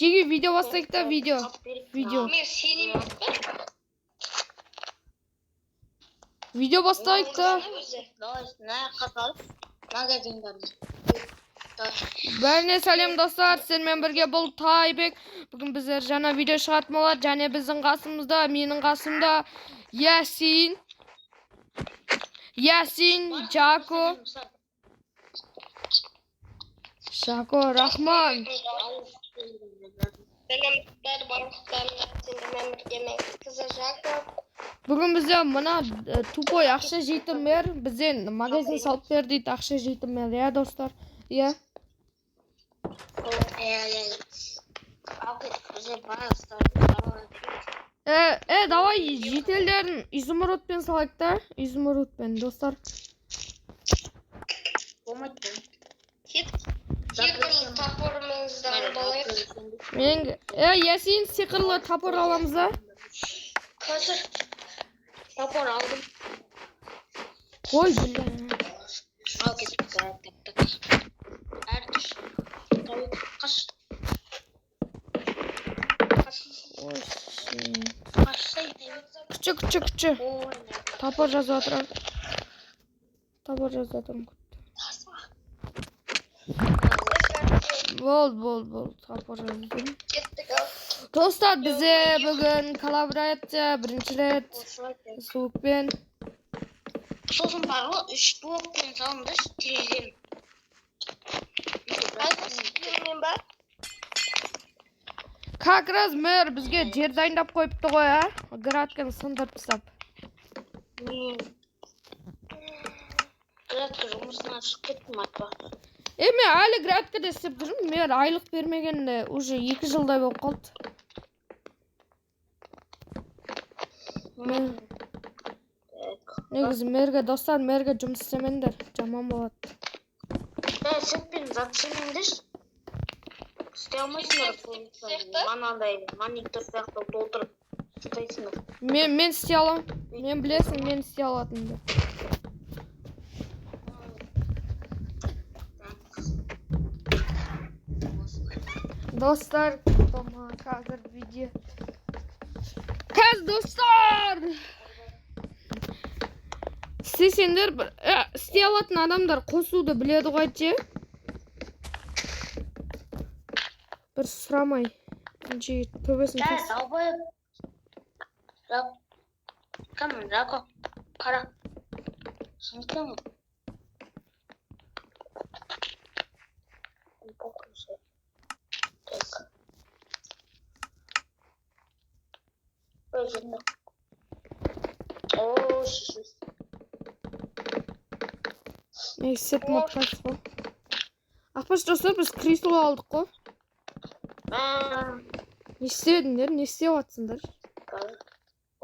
Жеке видео бастайық та, видео. Видео. Мен сен емес пе? Видео бастайық та. Өзі. Давай, мына жаққа салып, магазиндарды. Бәріне сәлем, достар. Сіздермен бірге бұл Тайбек. Бүгін біздер жаңа видео шығатын болады. Және біздің қасымызда, менің қасымда Ясин. Ясин, Жако. Жако, Рахман. Сәлем барлықтарына, сендермен бірге мен қызы Жако. Бүгін бізде мына тупой ақша жейтін мэр бізден магазин салып бер дейді, ақша жейтін мэр, иә, достар, иә. Иә. Давай жителдерін изумрудпен салайық та, изумрудпен, достар. Болмайды. Сиқырлы топорымызды алып алайық. Мен Ясин, сиқырлы топор аламыз да. Қазір топор алдым. Ой, бля. Ал кеттік. Так, так, так. Әр түш. Тауық қаш. Ой, Қашсай. Күші, күші, күші. Ой, Топор жазып жатырмын. Топор жазып жатырмын. Болды, болды, болды. Топор жаздым. Кеттік ал. Достар, бізде бүгін коллаборация бірінші рет Суықпен. Сосын бар ғой, үш блокпен салыңдаршы терезені. Қазір мен ба? Как раз мэр бізге жер дайындап қойыпты ғой, а? Градканы сындырып тастап. Мен градка жұмысынан шығып кеттім, атпа. Мен әлі градкада істеп жүрмін. Мэр айлық бермегеніне уже 2 жылдай болып қалды. Мэр- Негізі мэрге, достар, мэрге жұмыс істемеңдер. Жаман болады. Ә, сетпен зат істемеңдерші. Істей алмайсыңдар. Сияқты? Манандай монитор сияқты толтырып істейсіңдер. Мен істей аламын. Мен білесің, мен істей алатынымды. Достар, тома, қазір видео. Қазір, достар! Істесеңдер, істей алатын адамдар қосуды біледі ғой, ше. Бір сұрамай. Жи, төбесін Ә, тас. долбоеб. Кім, Жако? Қара. Шынымен ғой. Так. Ой, жынды. О, шш. Ей, сет мод қой. Ақпаш, достар, біз кресло алдық қой. Мә, Не істедіңдер, не істеп жатсыңдар?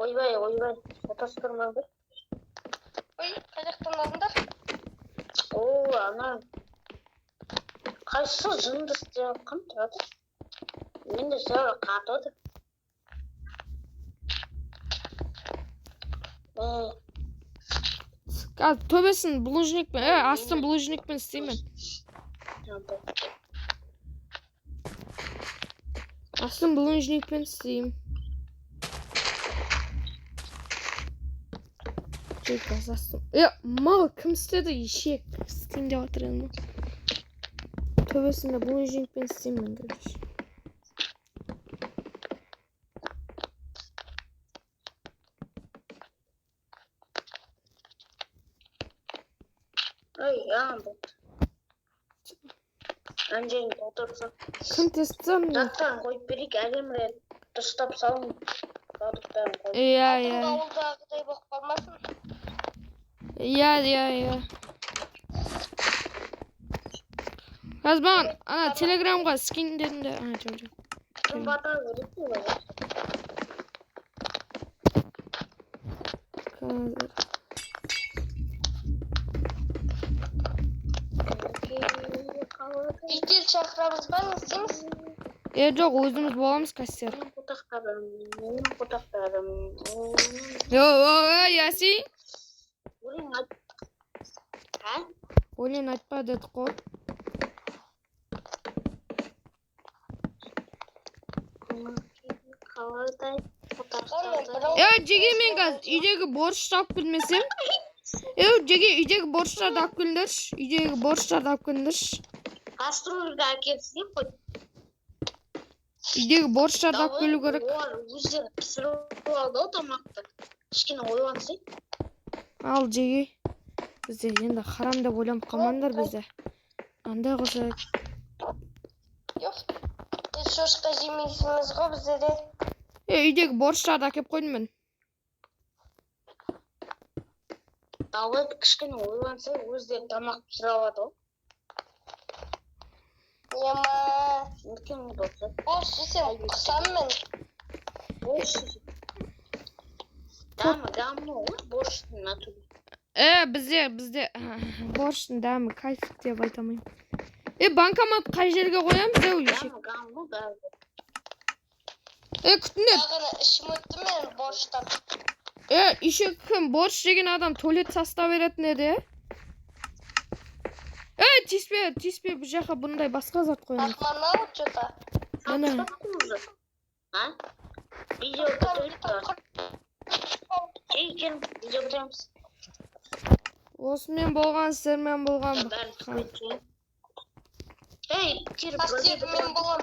Ойбай, ойбай. Шатастырмаңдар. Ой, қай жақтан алдыңдар? О, ана. Қайсы жынды істеп жатқан тұрады? Мен де сол қатып отыр. Ә, Қазір төбесін булыжникпен, астын булыжникпен істеймін. жалпы. Астын булыжникпен істеймін. Жек, қазір астын. Мал кім істеді? Ешек істеймін деп жатыр едім ғой. Төбесін де булыжникпен істеймін мен, короче. Ой, ана болды. Ана жерін толтырып сал. Кім тесіп тастады? Заттарын қойып берейік, әдемі рет дұрыстап салың. Продукттарын қойып. Иә, Алдыңғы иә. ауылдағыдай болып қалмасын. Иә. Қазір маған ана телеграмға скин дедім де. А, жоқ, жоқ. Кім бата керек қой. Қазір. Жедел шақырамыз ба, не істейміз? Жоқ, өзіміз боламыз кассир. Менің қотақтарым, менің қотақтарым. О, о, Ясин. Өлең айт. А? Өлең айтпа дедік қой. Қаладай. Е, жеге, мен қазір үйдегі борщты алып келмесем. Е, жеге, үйдегі борщтарды алып келіңдерші. Үйдегі борщтарды алып келіңдерші. Кастрюльді әкелсек қой. Үйдегі борщтарды алып келу керек. Олар өздері пісіріп алды ғой тамақты. Кішкене ойланса. Ал, жеге. Бізде енді харам деп ойланып қалмаңдар бізде. Андай қылса. Жоқ. Біз шошқа жемейміз ғой бізде де. Е, үйдегі борщтарды әкеліп қойдым мен. Давай, кішкене ойланса, өздері тамақ пісіре алады ғой. Ема. Үлкен болса. Борщ жесем құсам мен. Борщ жесе. Дәмі дәмі ғой борщтың натуре. Е, бізде борщтың дәмі кайф деп айта алмаймын. Е, банкомат қай жерге қоямыз, е, ешек? Дәмі гамно бәрі. Е, күтіңдер. Тағыны ішім өтті мен борщтан. Е, еще кім борщ жеген адам туалет сасыта беретін еді, е? Е, тиіспе, тиіспе, бұл жаққа бұндай басқа зат қоямыз. Рахман ау, что-то. Міне. Уже. А? Видео бітірейік та. Ей, кел, видео бітіреміз. Осымен болған, сіздермен болған. Бәрі түгел. Ей, кел, бірге Сіздермен бітіреміз. болған.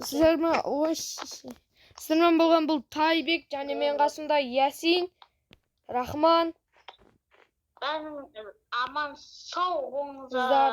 Сіздермен, ой, сіздермен болған бұл Тайбек және мен қасымда Ясин, Рахман, Бәрің аман сау Қыздар. болыңыздар.